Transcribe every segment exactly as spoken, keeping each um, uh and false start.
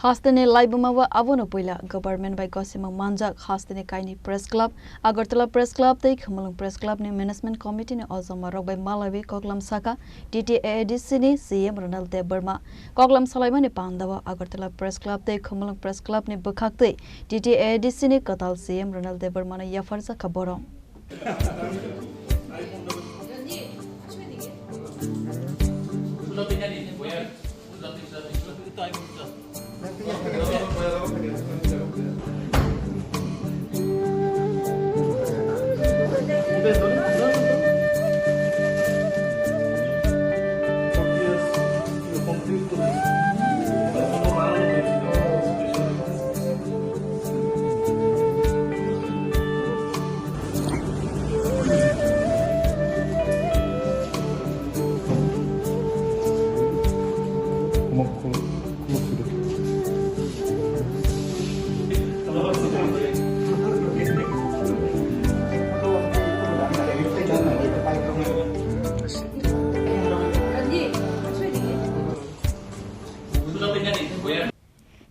Hasteni laibuma o abono puila government bai gosimung manjak hasteni kaini press club, Agartala Press Club tei Khumulwng Press Club ni management committee ni ojama rok bai malaiwi koklam saka T T A A D C ni C M Ronald Debbarma. Koklam salaimani panda o Agartala Press Club tei Khumulwng Press Club ni bwkhak tei T T A A D C ni kwtal C M Ronald Debbarma no yapharjak kha borok.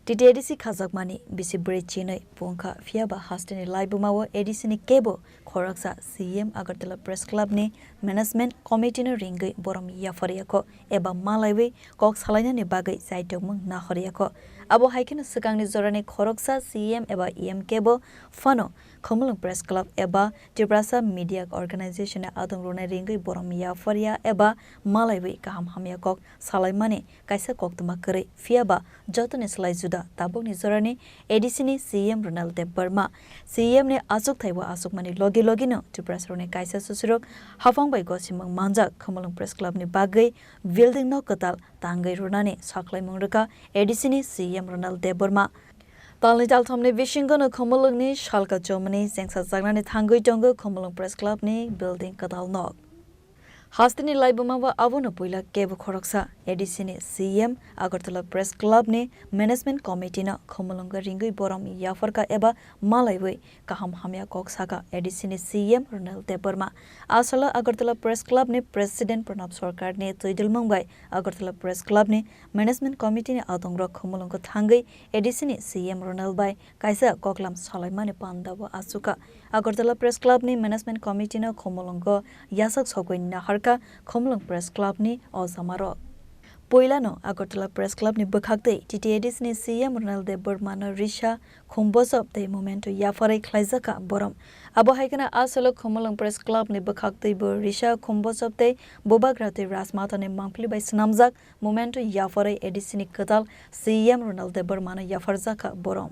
T T A D C khajakmani bisi bwrwi chinwi pungkha, phiyaba hasteni laibuma o A D C ni kebo khoroksa C M Agartala Press Club ni management committee no ringwi borom yapharya kho eba malaiwi kok salainani bagwi chaitokmung nahorya kho. Abo hai kheno swkangni jorani khoroksa C M eba E M kebo phano Khumulwng Press Club eba Tiprasa Media Organization ni adong rwnai ringwi borom yapharya eba malaiwi kaham hamya kok salaimani kaisa koktwma kwrwi, phiyaba jotoni slai juda tabukni jorani A D C ni C M Ronald Debbarma. C M ni achukthai o achukmani logi logi no Tiprasarokni kaisa susurok haphang bai gosimung manjak Khumulwng Press Club ni bagwi building no kwtal tangwi rwnani sakhlaimung rwkha A D C ni C M Ronald Debbarma. Talni talthomni bisingo no Khumulwng ni salka chomani chengsajaknani thangwi tongo Khumulwng Press Club ni building kwtal nok. Hasteni laibuma o abono puila kebo khoroksa A D C ni C M Agartala Press Club ni management committee no Khumulwngo ringwi borom yapharkha eba malaiwi kaham hamya kok saka A D C ni C M Ronald Debbarma. A salo Agartala Press Club ni president Pranab Sarkar ni twidulmung bai Agartala Press Club ni management committee ni adongrok Khumulwngo thangwi A D C ni C M Ronald bai kaisa koklam salaimani panda o achukha. Agartala Press Club ni Management Committee no Khumulwngo yasak sogwi naharkha Khumulwng Press Club ni ojamarok. Puilano Agartala Press Club ni bwkhaktwi T T A D C ni C M Ronald Debbarma no risa, khum bojop tei memento yapharwi khlaijakha borom. Abo hai kheno a salo Khumulwng Press Club ni bwkhaktwi bo risa, khum bojop tei bubagra tei rajmata ni mangpili bai swnamjak memento yapharwi A D C ni kwtal C M Ronald Debbarma no yapharjakha borom.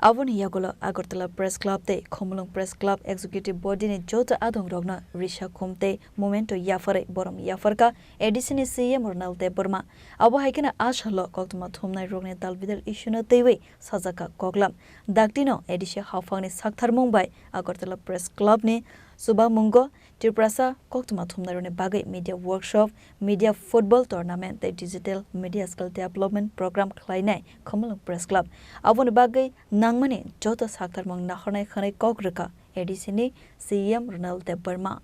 Aboni yagulo Agartala Press Club tei Khumulwng Press Club Executive Body ni joto adongrokno risa khum tei memento yapharwi borom yapharkha A D C ni C M Ronald Debbarma. Abo hai kheno a salo koktwma thumnai rokni dalbidal issue no twiwi sajakha koklam. Daktino A D C haphangni saktharmung bai Agartala Press Club ni chubamungo Tiprasa koktwma thumnairokni bagwi media workshop, media football tournament tei digital media skill development program khlainai Khumulwng Press Club. Aboni bagwi nangmani joto saktharmung nahornai hwnwi kok rwkha A D C ni C M Ronald Debbarma.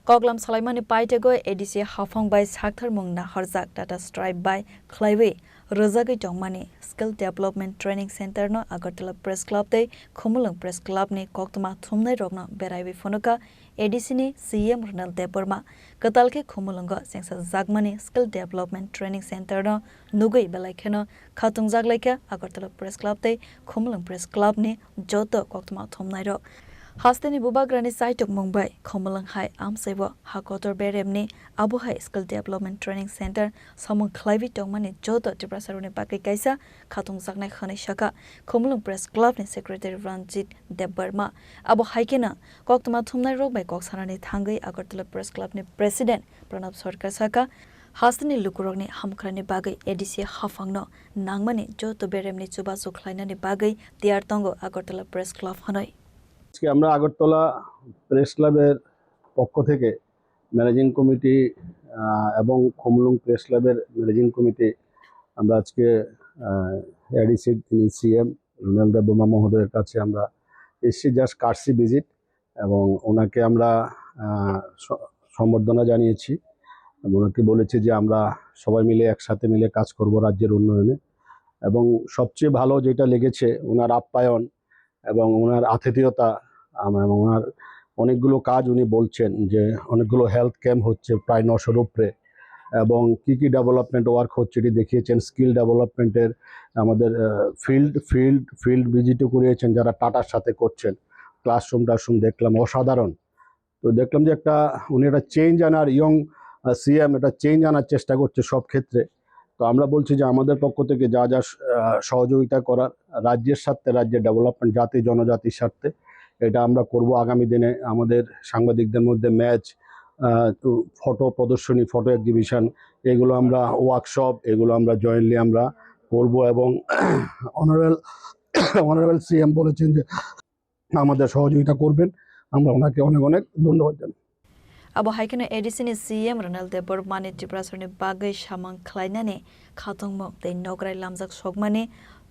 Koklam salaimani paitego A D C haphang bai saktharmung naharjak Tata Stripe bai khlaiwi rwjagwi tongmani Skill Development Training Center no Agartala Press Club tei Khumulwng Press Club ni koktwma thumnai rokno beraiwi phunukha A D C ni C M Ronald Debbarma. Kwtal khe Khumulwngo chengsa jakmani Skill Development Training Center no nugwi belai kheno khatungjak laikha Agartala Press Club tei Khumulwng Press Club ni joto koktwma thumnairok. Hasteni bubagrani chaitokmung bai Khumulwng hai amsaibo ha kotor beremni abo hai Skill Development Training Center samung khlaiwi tongmani joto Tiprasarokni bagwi kaisa khatungjaknai hwnwi sakha Khumulwng Press Club ni Secretary Ranjit Debbarma. Abo hai kheno koktwma thumnairok bai kok sanani thangwi Agartala Press Club ni President Pranab Sarkar sakha, hasteni lukurokni hamkhrani bagwi A D C haphangno nangmani joto beremni chubachu khlainani bagwi tiyar tongo Agartala Press Club hwnwi. আজকে আমরা আগরতলা প্রেস ক্লাবের পক্ষ থেকে managing committee, আহ, এবং খুমলুং প্রেস ক্লাবের managing committee আমরা আজকে, আহ, এডিসির যিনি সিএম রুনেল দেববর্মা মহোদয়ের কাছে আমরা এসেছি জাস্ট কার্সি ভিজিট এবং ওনাকে আমরা, আহ, স-, সম্বর্ধনা জানিয়েছি এবং ওনাকে বলেছি যে আমরা সবাই মিলে একসাথে মিলে কাজ করব রাজ্যের উন্নয়নে। এবং সবচেয়ে ভালো যেটা লেগেছে ওনার আপ্যায়ন এবং ওনার আতিথেয়তা, আম-, এবং ওনার অনেকগুলো কাজ উনি বলছেন যে অনেকগুলো হেলথ ক্যাম্প হচ্ছে প্রায় নশোর উপরে এবং কি কি ডেভেলপমেন্ট ওয়ার্ক হচ্ছে এটি দেখিয়েছেন। স্কিল ডেভেলপমেন্টের আমাদের, আহ, ফিল্ড, ফিল্ড, ফিল্ড ভিজিটও করিয়েছেন যারা টাটার সাথে করছেন। ক্লাসরুম টাসরুম দেখলাম, অসাধারণ। তো দেখলাম যে একটা, উনি একটা চেঞ্জ আনার, ইয়ং, আহ, সিএম একটা চেঞ্জ আনার চেষ্টা করছে সব ক্ষেত্রে। তো আমরা বলছি যে আমাদের পক্ষ থেকে যা যা স-, আহ, সহযোগিতা করার রাজ্যের স্বার্থে, রাজ্যের ডেভেলপমেন্ট, জাতি জনজাতির স্বার্থে এটা আমরা করব আগামী দিনে। আমাদের সাংবাদিকদের মধ্যে ম্যাচ, আহ, তো ফটো প্রদর্শনী, ফটো এক্সিবিশন, এগুলো আমরা ওয়ার্কশপ, এগুলো আমরা জয়েন্টলি আমরা করব এবং অনারেবল, অনারেবল সিএম বলেছেন যে আমাদের সহযোগিতা করবেন। আমরা ওনাকে অনেক অনেক ধন্যবাদ জানাই। Abo hai kheno A D C ni C M Ronald Debbarma ni Tiprasarokni bagwi samung khlainani khatungmung tei nokrai lamjak sokmani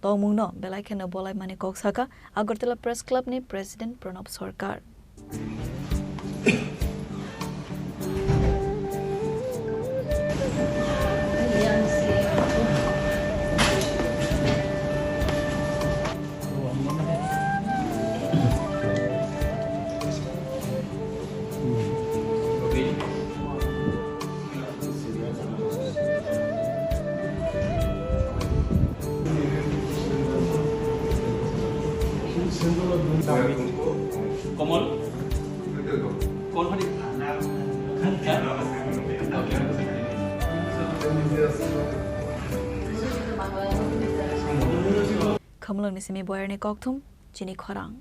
tongmungno belai kheno bolaimani kok sakha Agartala Press Club ni President Pranab Sarkar. কমল, কোন ঘরে? Khumulwng ni simi boyar ni kokthum, chini khorang.